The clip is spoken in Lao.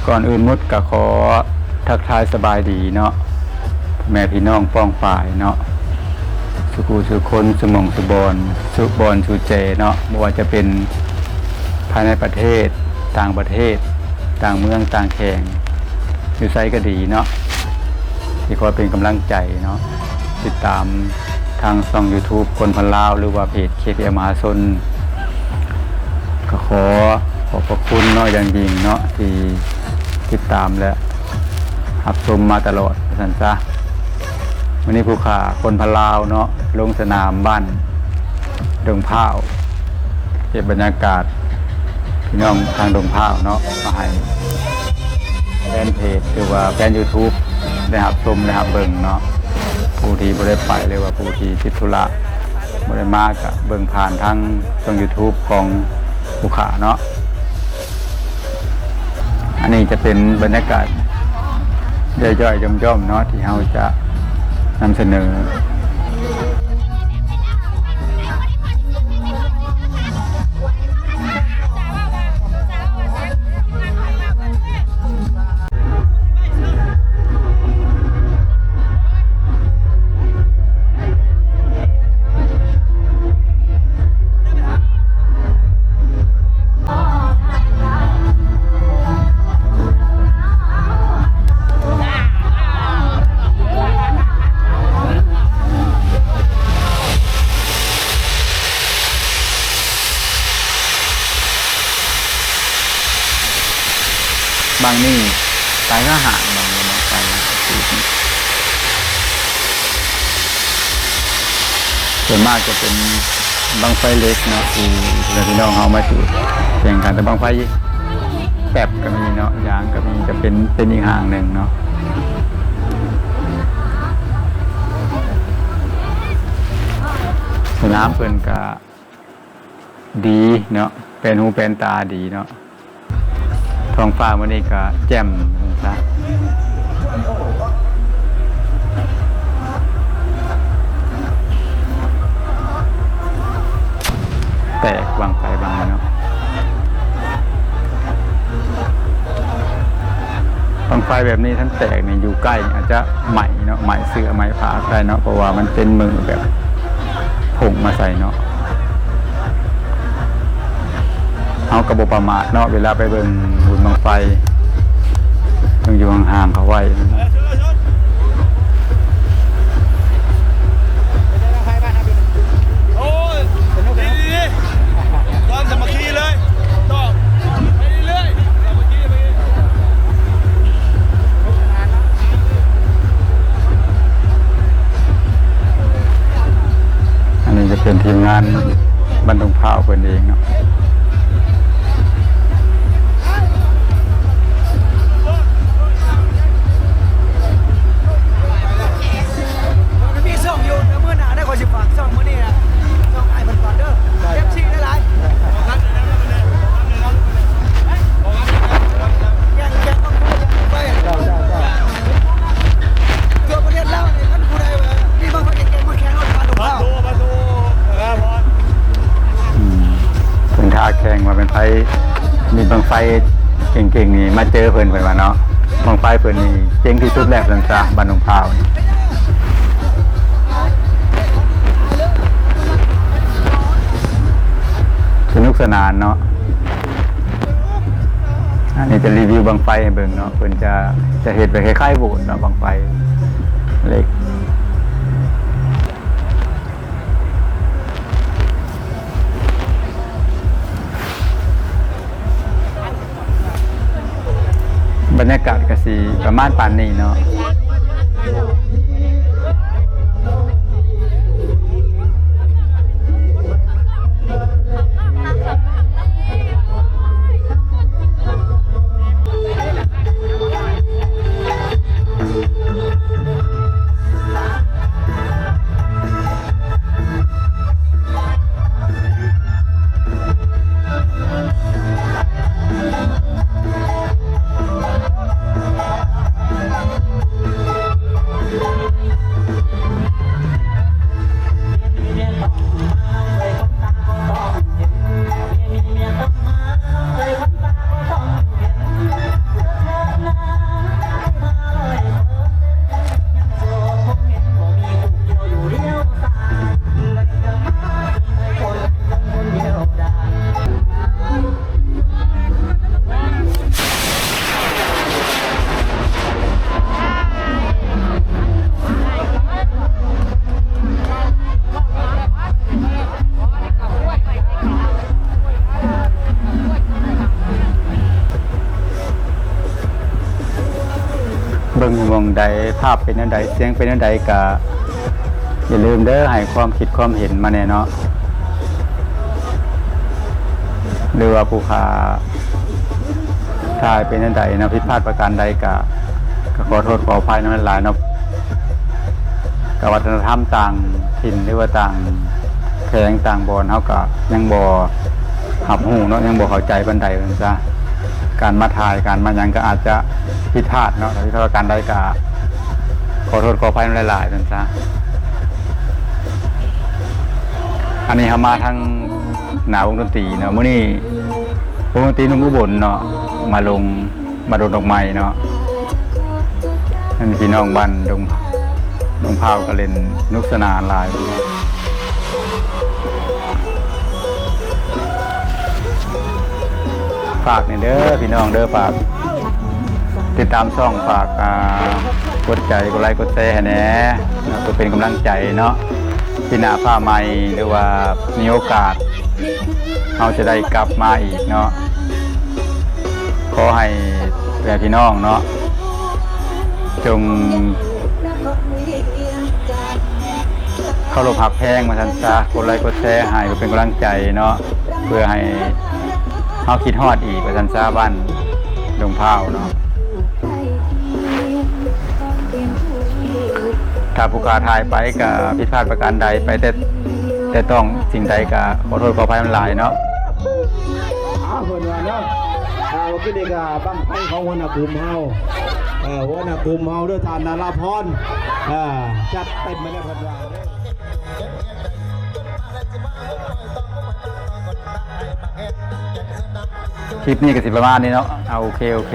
ກ່ອນອື່ນໝົດກໍຂໍທັກທາຍສະບາຍດີເນາະ ແມ່ພີ່ນ້ອງປ້ອງປາຍເນາະ ສູ່ຜູ້ສູ່ຄົນ ສູ່ໝ່ອງສູ່ບ່ອນ ສູ່ບ່ອນສູ່ແຈເນາະ ບໍ່ວ່າຈະເປັນພາຍໃນປະເທດ ຕ່າງປະເທດ ຕ່າງເມືອງ ຕ່າງແຂວງ ຢູ່ໃສກໍດີເນາະ ທີ່ຄອຍເປັນກຳລັງໃຈເນາະ ຕິດຕາມທາງຊ່ອງຢູທູບຄົນພັນລາວ ຫຼືວ່າເພຈ ເຄພີແອລ ມະຫາຊົນ ກໍຂໍຂອບພະຄຸນເນາະ ຢ່າງຍິ່ງເນາະ ທີ່ຕິດຕາມ ແລະ ຮັບຊົມມາຕະຫຼອດ ວ່າຊັ້ນຊະ. ມື້ນີ້ຜູ້ຂ້າຄົນພັນລາວເນາະ ລົງສະໜາມບ້ານດົງພ້າວ ເກັບບັນຍາກາດພີ່ນ້ອງທາງດົງພ້າວເນາະ ມາໃຫ້ແຟນເພຈ ຫຼືວ່າແຟນຢູທູບ ໄດ້ຮັບຊົມ ໄດ້ຮັບເບິ່ງເນາະ. ຜູ້ທີ່ບໍ່ໄດ້ໄປ ຫຼືວ່າຜູ້ທີ່ຕິດທຸລະ ບໍ່ໄດ້ມາ ກະເບິ່ງຜ່ານທາງຊ່ອງຢູທູບຂອງຜູ້ຂ້າເນາະ. ອັນນີ້ຈະເປັນບັນຍາກາດຍ່ອຍໆ ຢ່ອມໆ ເນາະ ທີ່ເຮົາຈະນຳສະເໜີ. ບາງນີ້ ໄປຫາຫາງ ບາງນີ້ເນາະ ໄປ ສ່ວນມາກຈະເປັນບັ້ງໄຟເຫຼັກເນາະ ທີ່ພີ່ນ້ອງເຮົາມາຈູດແຂ່ງກັນ ແຕ່ບັ້ງໄຟແປັບກໍມີເນາະ ຢາງກໍມີ ຈະເປັນ ເປັນອີກຫ້າງໜຶ່ງເນາະ. ສະໜາມເພິ່ນກະ ດີເນາະ ແປນຫູແປນຕາດີເນາະ ທ້ອງຟ້າມື້ນີ້ກະແຈ່ມວ່າຊັ້ນຊະ ແຕກບັ້ງໄຟບັ້ງນີ້ເນາະ. ບັ້ງໄຟແບບນີ້ຄັນແຕກນີ້ ຢູ່ໃກ້ອາດຈະໄໝ້ເນາະ ໄໝ້ເສື້ອໄໝ້ຜ້າໄດ້ເນາະ ເພາະວ່າມັນເປັນມືແບບພົ່ງມາໃສ່ເນາະ. ເຮົາກໍບໍ່ປະໝາດເນາະ ເວລາໄປເບິ່ງບຸນບັ້ງໄຟ ຕ້ອງຢູ່ຫ່າງໆເຂົາໄວ້. ໂອ້ຍ ດີໆ ຄວາມສາມັກຄີເລີຍ ຕໍ່ໄປເລື້ອຍໆ ສາມັກຄີໄປ. ອັນນີ້ຈະເປັນທີມງານບ້ານດົງພ້າວເພິ່ນເອງເນາະ. ມີຊ່ອງຢູ່ ມື້ໜ້າໄດ້ ຂ້ອຍຊິຝາກຊ່ອງມື້ນີ້ນະ ຊ່ອງອ້າຍເພິ່ນກ່ອນເດີ ເອັຟຊີຫຼາຍໆ ແກ່ງ ແກ່ງ ໄປ ທົ່ວປະເທດລາວນີ້ ຄັນຜູ້ໃດວ່າມີບັ້ງໄຟເກັ່ງໆ ມາແຂ່ງລົດ ມາດູເຮົາ. ອືມ ເພິ່ນທ້າແຂ່ງວ່າແມ່ນໃຜມີບັ້ງໄຟເກັ່ງໆນີ້ ມາເຈີເພິ່ນ ເພິ່ນວ່າເນາະ. ບັ້ງໄຟເພິ່ນນີ້ເກັ່ງທີ່ສຸດແລ້ວ ເພິ່ນຊະ ບ້ານດົງພ້າວນີ້. ສະໜຸກສະໜານເນາະ. ອັນນີ້ຈະຣີວິວບັ້ງໄຟໃຫ້ເບິ່ງເນາະ ເພິ່ນຈະ ຈະເຮັດແບບຄ້າຍໆໂຫວດເນາະ ບັ້ງໄຟເຫຼັກ. ບັນຍາກາດກະຊິປະມານປານນີ້ເນາະ. ເ ເບິ່ງຢູ່ໝ່ອງໃດ ພາບເປັນແນວໃດ ສຽງເປັນແນວໃດ ກະຢ່າລືມເດີ ໃຫ້ຄວາມຄິດຄວາມເຫັນມາແດ່ເນາະ ຫຼືວ່າຜູ້ຂ້າຖ່າຍເປັນແນວໃດເນາະ ຜິດພາດປະການໃດ ກະ ກະຂໍໂທດຂໍອະໄພນຳຫຼາຍໆເນາະ. ກະວັດທະນະທຳຕ່າງຖິ່ນ ຫຼືວ່າຕ່າງແຂວງຕ່າງບ່ອນ ເຮົາກະຍັງບໍ່ຮັບຮູ້ເນາະ ຍັງບໍ່ເຂົ້າໃຈປານໃດວ່າຊັ້ນຊະ. ການມາຖ່າຍ ການມາຫຍັງກະອາດຈະຜິດພາດເນາະ ຖ້າຜິດພາດປະການໃດກະຂໍໂທດຂໍອະໄພນຳຫຼາຍໆວ່າຊັ້ນຊະ. ອັນນີ້ເຮົາມາທາງໜ້າວົງດົນຕີເນາະ ມື້ນີ້ວົງດົນຕີໜຸ່ມອຸບົນເນາະ ມາລົງ ມາດົນດອກໄມ້ເນາະ ນັ້ນພີ່ນ້ອງບ້ານດົງ ດົງພ້າວກະຫຼິ້ນສະໜຸກສະໜານຫຼາຍ. ຝາກແດ່ເດີພີ່ນ້ອງເດີ ຝາກຕິດຕາມຊ່ອງ ຝາກ ອ່າ ກົດໃຈ ກົດໄລ ກົດແຊໃຫ້ແດ່ເນາະ ເພື່ອເປັນກຳລັງໃຈເນາະ ປີໜ້າຟ້າໃໝ່ ຫຼືວ່າມີໂອກາດ ເຮົາຈະໄດ້ກັບມາອີກເນາະ. ຂໍໃຫ້ແມ່ພີ່ນ້ອງເນາະ ຈົ່ງເຄົາລົບຮັກແພງວ່າຊັ້ນຊະ ກົດໄລກົດແຊໃຫ້ເພື່ອເປັນກຳລັງໃຈເນາະ ເພື່ອໃຫ້ເຮົາຄິດຮອດອີກວ່າຊັ້ນຊະ ບ້ານດົງພ້າວເນາະ. ຖ້າຜູ້ຂ້າຖ່າຍໄປກະຜິດພາດປະການໃດ ໄປແຕະ ແຕະຕ້ອງສິ່ງໃດກະຂໍໂທດຂໍອະໄພນຳຫຼາຍເນາະ. ອ້າວ ເພິ່ນວ່າເນາະ ອ່າ ມື້ກີ້ນີ້ກະບັ້ງໄຟຂອງຫົວໜ້າກຸ່ມເຮົາ ເອີ ຫົວໜ້າກຸ່ມເຮົາເດີ ທ່ານນາລາພອນ ເອີ ຈັດເຕັມມາແລ້ວເພິ່ນວ່າເດີ. ຄລິບນີ້ກະຊິປະມານນີ້ເນາະ ເອົາ ໂອເຄ ໂອເຄ.